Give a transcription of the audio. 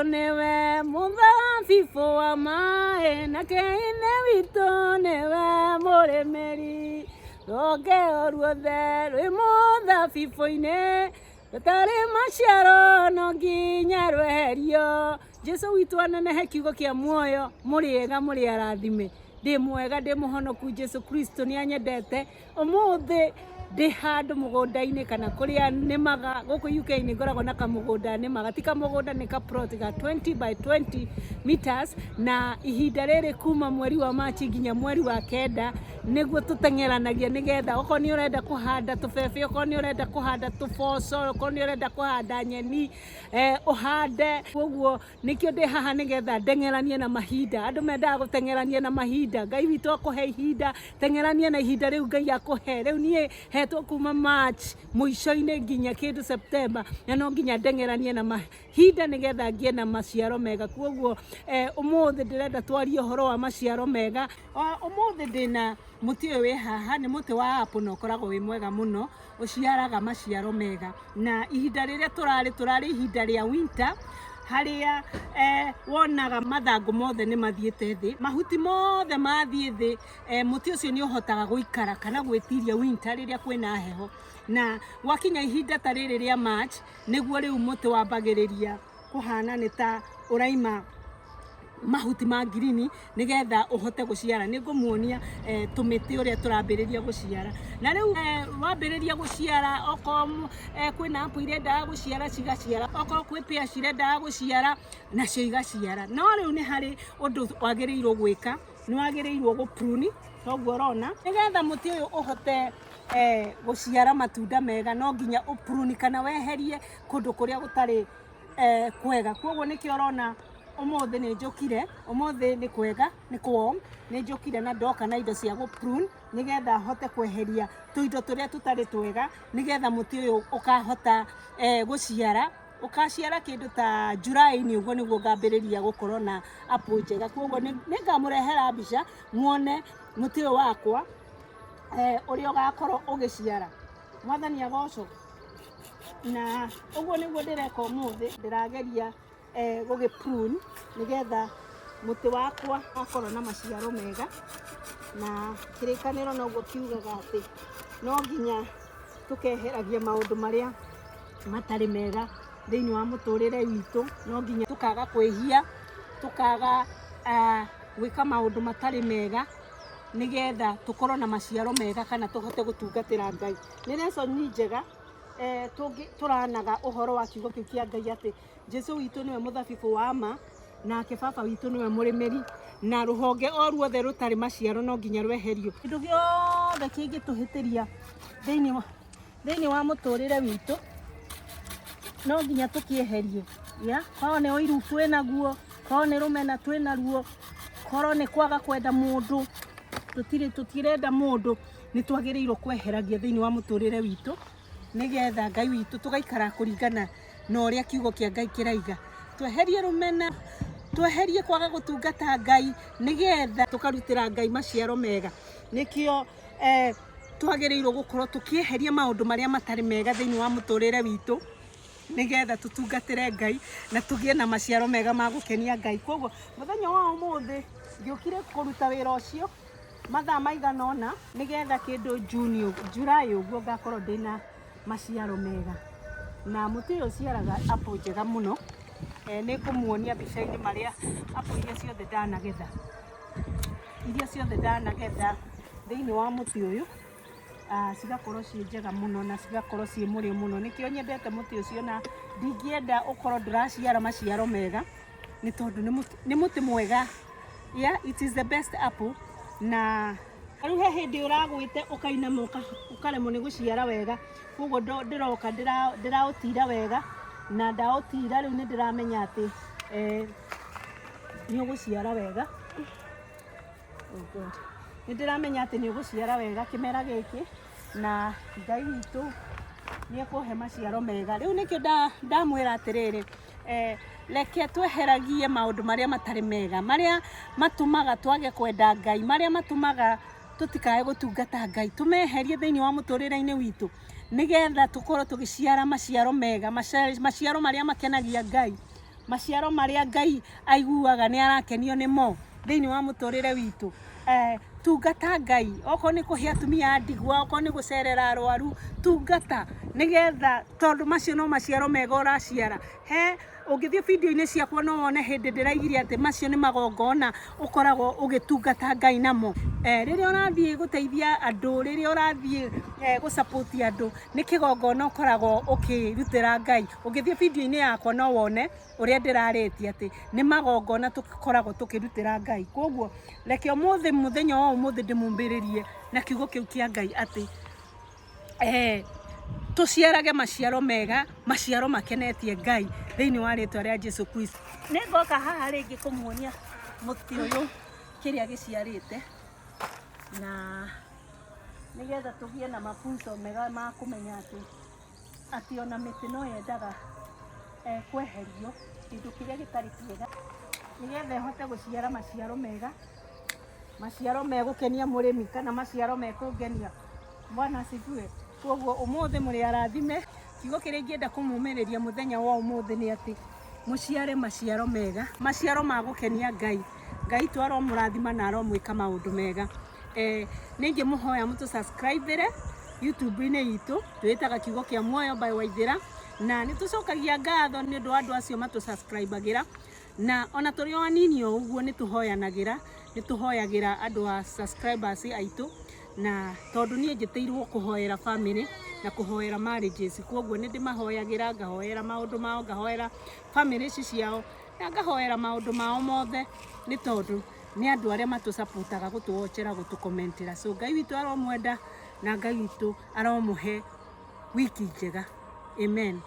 Nĩwe mũthabibũ wa maĩ, nake Ithe witũ nĩwe mũrĩmĩri. Rũhonge o ruothe rwĩ mũthabibũ-inĩ, rũtarĩ maciaro no nginya rweherio. Jesu witũ anenehe kiugo kĩa muoyo, mũrĩ ega mũrĩ arathime. Ndĩ mwega ndĩ mũhonoku Jesu Kristo nĩ anyendete. Ũmũthĩ ndĩ handũ mũgũnda-inĩ kana kũrĩa nĩmaga gũkũ UK nĩ ngoragwo na kamũgũnda nĩmaga, ti kamũgũnda nĩ ka plot ga 20 by 20 meters, na ihinda rĩrĩ kuma mweri wa Machi nginya mweri wa kenda nĩguo tũteng'eranagia nĩgetha okorwo nĩ ũrenda kũhanda tũbebe, okorwo nĩ ũrenda kũhanda tũboco, okorwo nĩ ũrenda kũhanda nyeni, ũhande. Koguo Nĩkĩo ndĩ haha nĩgetha ndeng'eranie na mahinda. Andũ mendaga gũteng'erania na mahinda. Ngai witũ akũhe ihinda, teng'erania na ihinda rĩu Ngai akũhe. Rĩu niĩ hetwo kuma March mũico-inĩ nginya kĩndũ September, na no nginya ndeng'eranie na mahinda nĩgetha ngĩe na maciaro mega. Koguo ũmũthĩ ndĩrenda twarie ũhoro wa maciaro mega. Ũmũthĩ ndĩna mũtĩ ũyũ wĩ haha, nĩ mũtĩ wa apple na ũkoragwo wĩ mwega mũno. Ũciaraga maciaro mega. Na ihinda rĩrĩa tũrarĩ, tũrarĩ ihinda rĩa winter, harĩa wonaga mathangũ mothe nĩ mathiĩte thĩ, mahuti mothe mathiĩ thĩ, mũtĩ ũcio nĩ ũhotaga gũikara kana gwĩtiria winter rĩrĩa kwĩna heho. Na gwakinya ihinda ta rĩrĩ rĩa March, nĩguo rĩu mũtĩ wambagĩrĩria kũhana nĩ ta ũraima mahuti ma ngirini nĩgetha ũhote gũciara. Nĩ ngũmuonia tũmĩtĩ ũrĩa tũrambĩrĩria gũciara. Na rĩu wambĩrĩria gũciara okorwo kwĩna apple irendaga gũciara cigaciara, okorwo kwĩ pear cirendaga gũciara nacio igaciara. No rĩu nĩ harĩ ũndũ wagĩrĩirwo gwĩka, nĩ wagĩrĩirwo gũ prune ta ũguo ũrona, nĩgetha mũtĩ ũyũ ũhote gũciara matunda mega no nginya ũ prune kana weherie kũndũ kũrĩa gũtarĩ kwega. Koguo nĩkĩo ũrona ũmũthĩ nĩ njũkire, ũmũthĩ nĩ kwega, nĩ kũ warm, nĩ njũkire na ndoka na indo cia gũ prune nĩgetha hote kweheria tũindo tũrĩa tũtarĩ twega, nĩgetha mũtĩ ũyũ ũkahota gũciara, ũkaciara kĩndũ ta July-inĩ ũguo nĩguo ngambĩrĩria gũkorwo na apple njega. Koguo nĩ ngamũrehera mbica muone mũtĩ ũyũ wakwa ũrĩa ũgakorwo ũgĩciara. Mwathani agocwo. Na ũguo nĩguo ndĩreka ũmũthĩ, ndĩrageria gũgĩ prune nĩgetha mũtĩ wakwa ũgakorwo na maciaro mega. Na kĩrĩkanĩro noguo kiugaga atĩ no nginya tũkeheragia maũndũ marĩa matarĩ mega thĩinĩ wa mũtũrĩre witũ, no nginya tũkaga kwĩhia, tũkaga gwĩka maũndũ matarĩ mega, nĩgetha tũkorwo na maciaro mega kana tũhote gũtungatĩra Ngai. Nĩ lesson njega tũranaga ũhoro wa kiugo kĩu kĩa Ngai atĩ Jesu witũ nĩwe mũthabibũ wa ma, nake baba witũ nĩwe mũrĩmĩri, na rũhonge o ruothe rũtarĩ maciaro no nginya rweherio. Kĩndũ gĩothe kĩngĩtũhĩtĩria thĩinĩ wa mũtũrĩre witũ no nginya tũkĩeherie. Korwo nĩ ũiru twĩnaguo, korwo nĩ rũmena twĩnaruo, korwo nĩ kwaga kwenda mũndũ, tũtirĩ tũtirenda mũndũ, nĩ twagĩrĩirwo kweheragia thĩinĩ wa mũtũrĩre witũ, nĩgetha Ngai witũ tũgaikara kũringana na ũrĩa kiugo kĩa Ngai kĩraiga. Tweherie rũmena, tweherie kwaga gũtungata Ngai, nĩgetha tũkarutĩra Ngai maciaro mega. Nĩkĩo twagĩrĩirwo gũkorwo tũkĩeheria maũndũ marĩa matarĩ mega thĩinĩ wa mũtũrĩre witũ, nĩgetha tũtungatĩre Ngai na tũgĩe na maciaro mega ma gũkenia Ngai. Koguo mũthenya wa ũmũthĩ ngĩũkire kũruta wĩra ũcio mathaa maigana ũna, nĩgetha kĩndũ June, July ũguo ngakorwo ndĩna maciaro mega. Na mũtĩ ũyũ ũciaraga apple njega mũno, nĩ ngũmuonia mbica-inĩ marĩa apple iria ciothe ndanagetha, iria ciothe ndanagetha thĩinĩ wa mũtĩ ũyũ. Cigakorwo ciĩ njega mũno na cigakorwo ciĩ mũrĩo mũno. Nĩkĩo nyendete mũtĩ ũcio na ndingĩenda ũkorwo ndũraciara maciaro mega, nĩ tondũ nĩ mũtĩ mwega. Yeah, it is the best apple. Na rĩu he hĩndĩ ũragwĩte ũkainama ũkaremwo nĩ gũciara wega, koguo ndĩroka ndĩraũtira wega, na ndaũtira rĩu nĩ ndĩramenya atĩ nĩ ũgũciara wega. Oh God. Nĩ ndĩramenya atĩ nĩ ũgũciara wega kĩmera gĩkĩ na Ngai witũ nĩ ekũhe maciaro mega. Rĩu nĩkĩo ndamwĩra atĩrĩrĩ, reke tweheragie maũndũ marĩa matarĩ mega, marĩa matũmaga twage kwenda Ngai, marĩa matũmaga tũtikae gũtungata Ngai, tũmeherie thĩinĩ wa mũtũrĩre-inĩ witũ, nĩgetha tũkorwo tũgĩciara maciaro mega, maciaro marĩa makenagia Ngai. Maciaro marĩa Ngai aiguaga nĩ arakenio nĩmo thĩinĩ wa mũtũrĩre witũ. Tungata Ngai, okorwo nĩ kũhe atumia a ndigwa, okorwo nĩ gũcerera arwaru, tungata nĩgetha tondũ macio no maciaro mega ũraciara. He ũngĩthiĩ video-inĩ ciakwa no wone hĩndĩ ndĩraigire atĩ macio nĩ magongona ũkoragwo ũgĩtungata Ngai namo. Rĩrĩa ũrathiĩ gũteithia andũ, rĩrĩa ũrathiĩ gũ support andũ, nĩ kĩgongona ũkoragwo ũkĩrutĩra Ngai. Ũngĩthiĩ video-inĩ yakwa no wone ũrĩa ndĩrarĩtie atĩ nĩ magongona tũkoragwo tũkĩrutĩra Ngai. Koguo reke ũmũthĩ mũthenya wa ũmũthĩ ndĩmũmbĩrĩrie na kiugo kĩu kĩa Ngai atĩ tũciarage maciaro mega, maciaro makenetie Ngai thĩinĩ wa rĩtwa rĩa Jesu Kristo. Nĩ ngoka haha rĩngĩ kũmuonia mũtĩ ũyũ kĩrĩa gĩciarĩte na nĩgetha tũgĩe na mafunzo mega ma kũmenya atĩ atĩ ona mĩtĩ no yendaga kweherio kĩndũ kĩrĩa gĩtarĩ kĩega nĩgetha ĩhote gũciara maciaro mega, maciaro megũkenia mũrĩmi kana maciaro mekũngenia. Bwana asifiwe. Koguo ũmũthĩ mũrĩ arathime. Kiugo kĩrĩa ingĩenda kũmũmĩrĩria mũthenya wa ũmũthĩ nĩ atĩ mũciare maciaro mega, maciaro ma gũkenia Ngai. Ngai tu aromũrathima na aromwĩka maũndũ mega. Nĩ ingĩmũhoya mũtũ subscribe YouTube-inĩ itũ, twĩtaga Kiugo kĩa Muoyo by Waithĩra, na nĩ tũcokagia ngatho nĩ ũndũ wa andũ acio matũ subscribe-agĩra, na ona tũrĩ o anini o ũguo nĩ tũhoyanagĩra, nĩ tũhoyagĩra andũ a subscribers aitũ, na tondũ niĩ njĩtĩirwo kũhoera family na kũhoera marriages, koguo nĩ ndĩmahoyagĩra, ngahoera maũndũ mao, ngahoera family ici ciao, na ngahoera maũndũ mao mothe, nĩ tondũ nĩ andũ arĩa matũ-supportaga gũtũ-watchera, gũtũ-commentera. So Ngai witũ aromwenda na Ngai witũ aromũhe wiki njega. Amen.